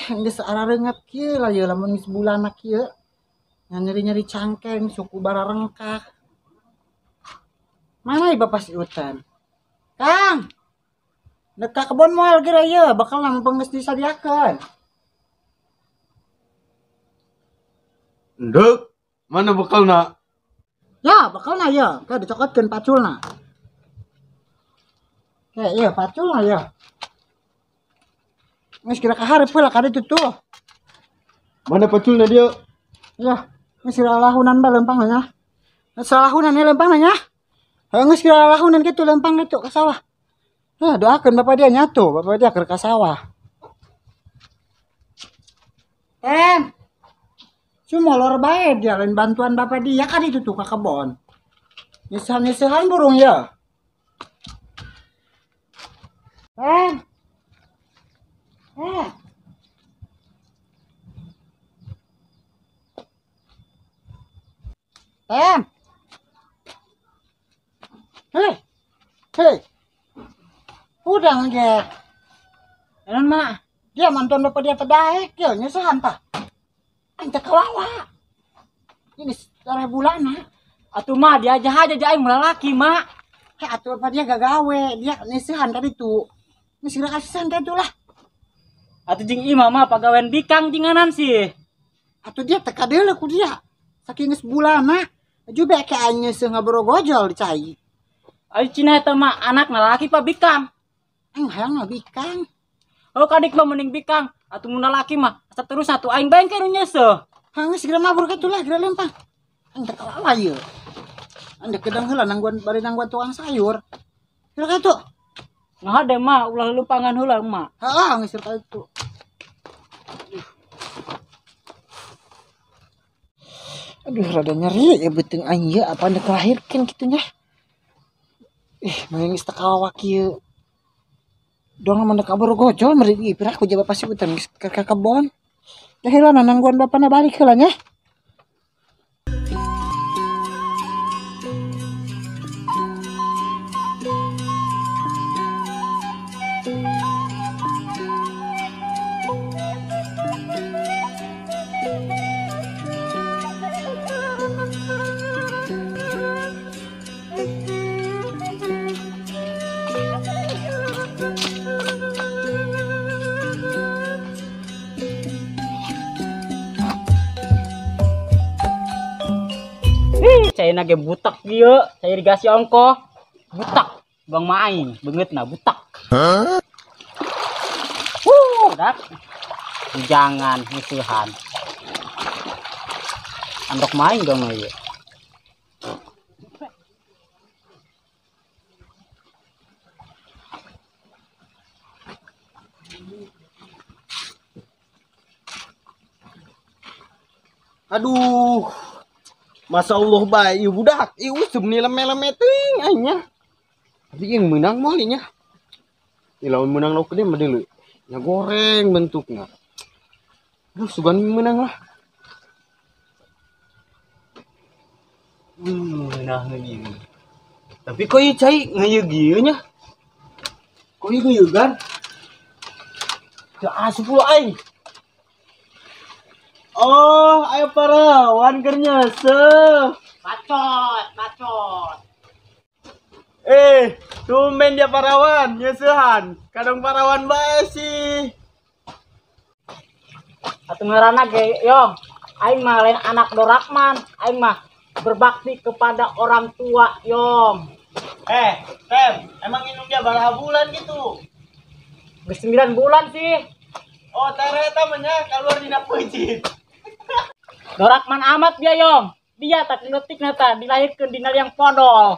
Geus arareungat kieu lah ieu lamun geus bulanna kieu. Nyeri-nyeri cangkeng suku bararengkak. Mana ieu Bapak si Utan? Kang. Dek ka kebon moal geura ieu bakal mumpung geus disadiakeun. Endek, mana bekalna? Ya, bekalna ya, kayak dicokotkeun paculna. Kayak iya paculna ya. Geus kira kaharep heula ka ditu tuh. Mana paculna dia? Ya, geus kira lahunan bae lempang nya. Geus lahunan ya lempang nya. Heuh geus kira lahunan kitu lempang kitu ka sawah. Heh, doakeun bapak dia nyatu, bapak dia keur ka sawah. Tem. Cuma molor bae dia lain bantuan bapak dia kan itu tuh ka kebon. Nyesehan-nyesehan burung ya. Tem. Eh. Tem. Hei. Hei. Udang ge. Enon mah, dia mantuan bapak dia tedaek, dia nyesehan tah. Aing teh kawawa. Ini setara bulana. Atuh mah dia aja aja aing melalaki, Mak. Hei, atuh bapak dia gagawe, dia nyesehan tadi tuh. Geus kira kasihan tadi tuh lah. Atuh jeung imah mah pagawean bikang jinganan sih. Atuh dia teka deuleu ku dia. Saking geus bulana, juga ke aing nyeuseuh ngaborogojol di cai. Ayo cina eta mah anak lalaki pa bikang. Aing hayang mah bikang. Oh kadik mah mending bikang. Atuh mun lalaki mah asa terus atuh aing bae nu nyeuseuh. Hang geus geura mabur kitu lah geura lempang. Aing teh kawawa ieu. Aing teh kedang heula nangguan bari nangguan tukang sayur. Geura kitu. Ngahade mah ulah lumpangan heula mah. Heeh geus geura kitu. Aduh rada nyeri ya beuteung aing ieu apa ndek lahirkeun kitu nya. Ih, mending geus teu kawawa kieu. Dong mun dek kabur gojol meureun ieu piraku ku bapak si Utan geus ka kebon. Teh heula nangguan bapana balik heula nya. Cai ge butak kieu, cai irigasi ongkoh. Butak, bang maing, beungeutna butak. Huh? Wuh, dak. Jangan musuhan. Andok maing dong ieu. Aduh. Masa Allah bae ieu budak, ieu usum ni leme-leme teuing aing nya. Tapi yang meunang moal nya. Ieu lamun meunang lauk gede mah deuleu. Nya goreng bentukna. Aduh sugan meunang lah. Meunang ieu. Tapi kok ieu cai ngeuyeug ieu nya? Kok ieu ngeuyeug? Teu asup lu aing. Oh, ayo parawan keur nyeuseuh. Bacot, bacot. Eh, tumben dia parawan nyeuseuhan. Kadang parawan bae sih. Atuh ngaranna ge, Yong. Aing mah lain anak Dorakman, aing mah berbakti kepada orang tua, Yong. Eh, Tem, emang indung dia baraha bulan gitu? Geus 9 bulan sih. Oh, tere eta mah nya keluar dina peuncit. Dorakman amat dia, Yong. Dia tak ngetik nata dilahirkeun dina liang podol.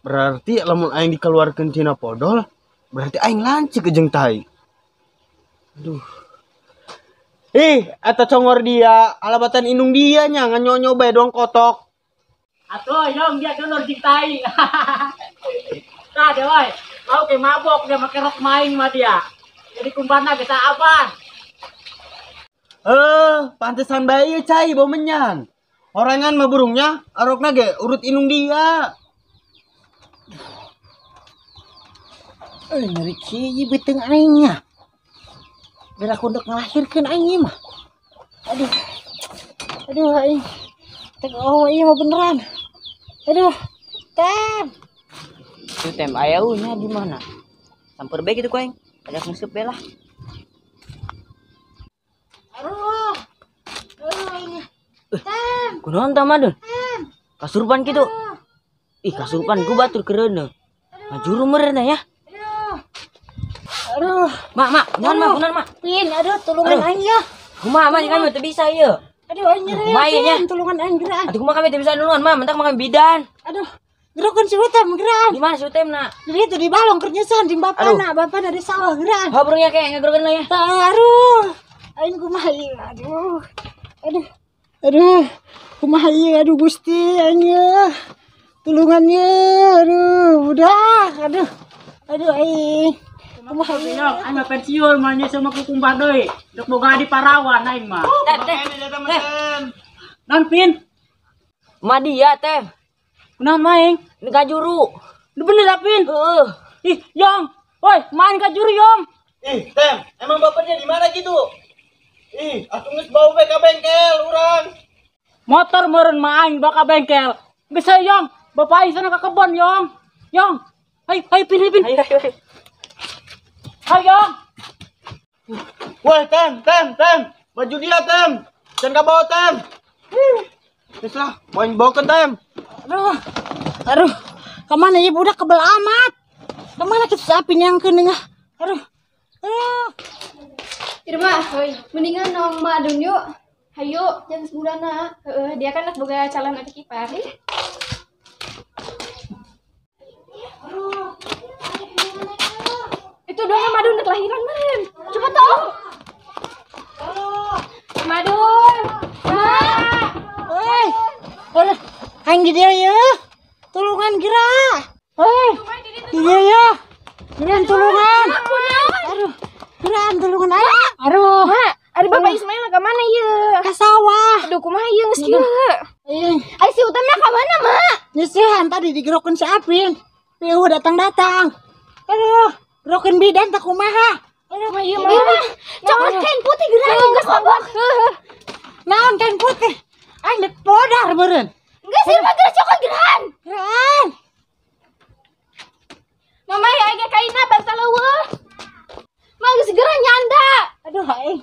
Berarti lamun aing dikeluarkeun tina podol, berarti aing lanceuk jeung tai. Aduh. Ih, eta congor dia, alabatan indung dia nya nganyonyo bae doang kotok. Atuh, Yong, dia donor jeung tai. Tah deh, woy. Mau ke mabok dia make rok maing mah dia. Jadi kumbana geus aban. Pantesan bae ieu cai bau menyan. Orangan mah burungnya, arokna ge urut indung dia. Nyeri kieu beuteung aing nya. Geura kunduk ngalahirkeun aing mah. Aduh. Aduh aing. Tek oh iya mah beneran. Aduh. Tem. Itu tem aya nya di mana? Samper bae gitu ku aing. Ada nguseup bae lah. Aduh. Aduh aing. Tem. Kunaon tah Madun? Kasurupan kitu. Ih, kasurupan ku batur keureuneuh. Ngajuru meureun ya. Aduh. Mak, mak, kunaon mak, kunaon mak. Pin, aduh tulungan aing ya. Kumaha mak kami teu bisa ieu. Aduh aing nyeri. Kumaha ieu nya? Tulungan aing geura. Atuh kumaha kami teu bisa nulungan mak, mentak mah kami bidan. Aduh. Gerokeun si Utem geuraan. Di mana si Utem nak? Di ditu di balong keur nyeusan jeung bapana, bapana di sawah geuraan. Ha burungnya kayak ngagerokeun lah ya. Aduh. Aing kumaha ieu? Aduh. Aduh. Aduh. Kumaha ieu? Aduh Gusti aing ieu. Tulungan ieu. Aduh, budak. Aduh. Aduh aing. Kumaha ieu? Aing mah pensiun mah nya sama kukumbah deui. Dek boga di parawan aing mah. Teh, teh. Naon Pin? Ma dia teh. Kunaon maing? Ini kajuru. Ini bener Pin? Heeh. Ih, Yong. Woi, main kajuru, Yong. Ih, Tem, emang bapaknya di mana gitu? Ih, atuh geus bau we ka bengkel urang. Motor meureun mah aing bakal bengkel. Geus hayu, Yong. Bapak aing sana ka kebon, Yong. Yong. Hayu, hayu Pin, hayu Pin. Hayu, hayu, hayu. Hayu, Yong. Woi, Tem, Tem, Tem. Baju dia, Tem. Jangan ka bawa, Tem. Geus lah, mau aing bawakeun, Tem. Aduh. Aduh. Kemana ya budak kebel amat. Kemana kita sapin yang keun nya? Aduh. Aduh. Irma, mendingan nong Madun yuk. Hayu, jam sebulana. Heeh, dia kan boga calon adik ipar. Itu dong Madun kelahiran meren. Coba tahu. Madun. Ma. Hei. Aduh, aing di dieu ye. Tulungan geura. Hei. Di dieu ye. Geuraan tulungan. Aduh. Geuraan tulungan aing. Aduh. Ma, ari Bapak Ismail ka mana ieu? Ka sawah. Aduh, kumaha ieu geus kieu? Ih, Ari si Utem ka mana, Ma? Nyeusihan tadi digerokeun si Apin. Pieuh datang-datang. Aduh, gerokeun bidan tah kumaha? Aduh, ma ieu mah. Coklat kain putih geura geus kobok. Naon kain putih? Aing dek podar meureun. Geus ieu mah geura coklat gerahan. Gerahan. Mama ya aing kaina bangsa leuweuh. Ma geus geura nyanda. Aduh aing.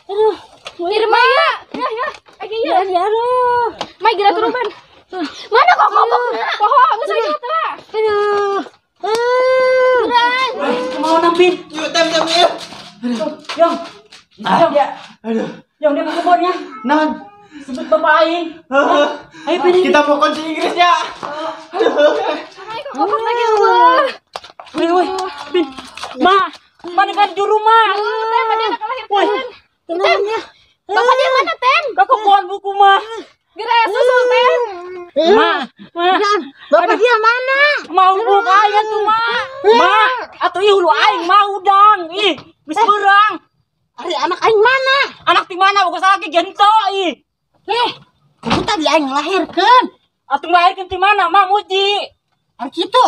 Aduh. Irma ya. Ya ya. Aing Ya, ya. aduh. Mai geura turuban. Mana kok kobok? Poho geus aing teh. Aduh. Geran. Mau nampin? Yuk, Tem, Tem, yuk. Yong. Yong. Aduh. Yong dia ke kebonnya. Naon? Sebut bapak aing. Ayo Pin. Kita mau kunci Inggrisnya. Aduh. Mai kok kobok lagi eueuh. Woi, woi. Pin. Ma, mana kan juru ma? Tem, ada anak Woi, melahirkan. Tulungan ya. Bapak dia mana, Tem? Ke kebon buku mah. Geura susul, Tem. Ma, ma. Bapak dia mana? Mau buka aing tuh, Ma. Ma, atuh ih hulu aing ma udang. Ih, geus beurang. Ari anak aing mana? Anak di mana boga salaki gento ih. Eh, kudu tadi aing ngelahirkeun. Atuh ngelahirkeun di mana, Ma muji. Ari kitu.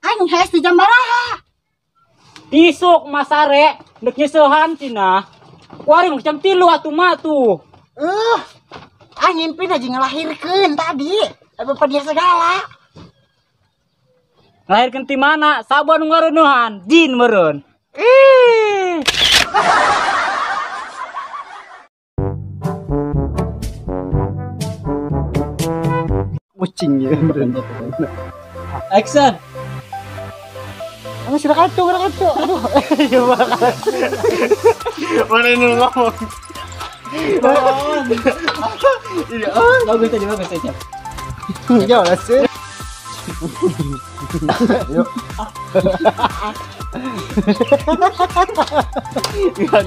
Aing hees di Jambaraha. Isuk Masare dek nyeusehan cenah. Kuari mah jam 3 atuh ma tuh. Aing ngimpi aja ngelahirkeun tadi. Bapak dia segala. Ngelahirkeun di mana? Sabon ngareuneuhan, jin meureun. Ih. Kucing ya. Action. Kamu sudah kacau, sudah kacau. Aduh. Mana ini ngomong? Iya. Bagus aja, bagus aja. Ya lah sih. Yuk. Kan,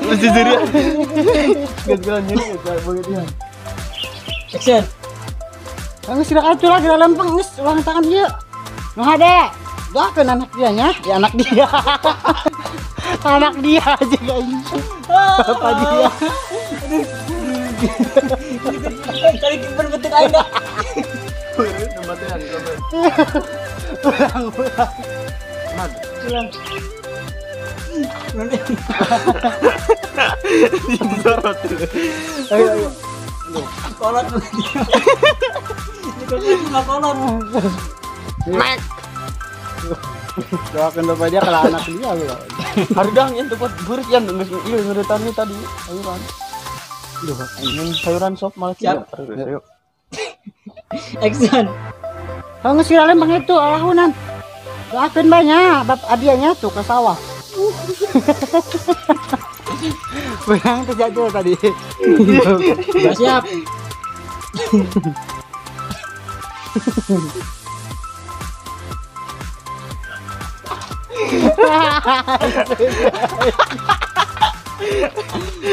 mesti serius. Gak nyeri, gak begitu. Action. Kamu sudah kacau lagi dalam pengus ulang tangan dia. Nu hade. Doakan anak dia nya, ya anak dia. Anak dia aja kayaknya. Bapak dia. Cari berbentuk aing dah. Ulang, ulang. Ulang. Disorot. Ayo ayo. Kolot dia. Ini kolot. Mek. Doakan bapak dia kalau anak dia loh. Hardang yang tempat buruk yang geus ieu ngeuretan tadi sayuran. Duh, ini sayuran sop malah siap. Ayo. Action. Kalau geus sirale bang itu alahunan. Doakeun banyak bab adianya tuh ke sawah. Benang terjatuh tadi. Udah siap.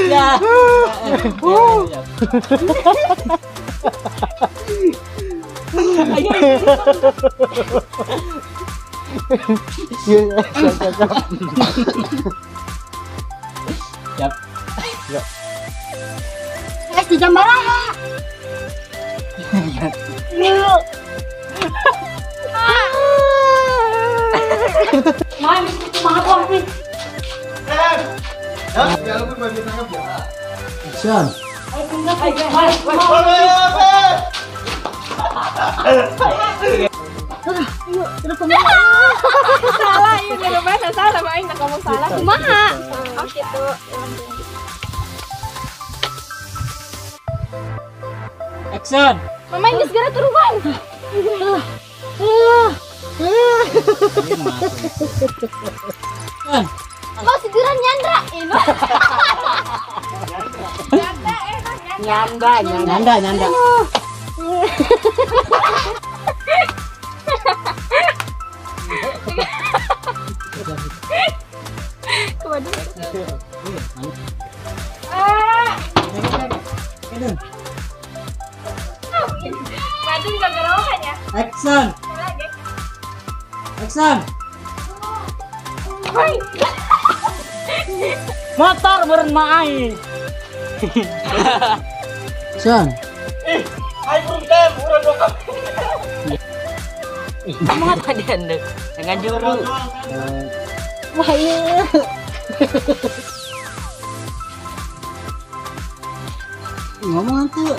Ya. Siap. Ya. Es di jam berapa? Main itu mabok nih. Ya, lu bagi tangkap ya. Action. Salah, iya nggak bahasa salah, main nggak ngomong salah. Kumaha? Oh gitu. Action. Mama ini segera turunan. Mau segera nyandra ini. Nyanda, nyanda, nyanda. Action. Action. Motor meureun mah aing. Action. Ih, aing urung tem, urang dua. Kamu tadi anda dengan juru. Wah iya. Ngomong tuh.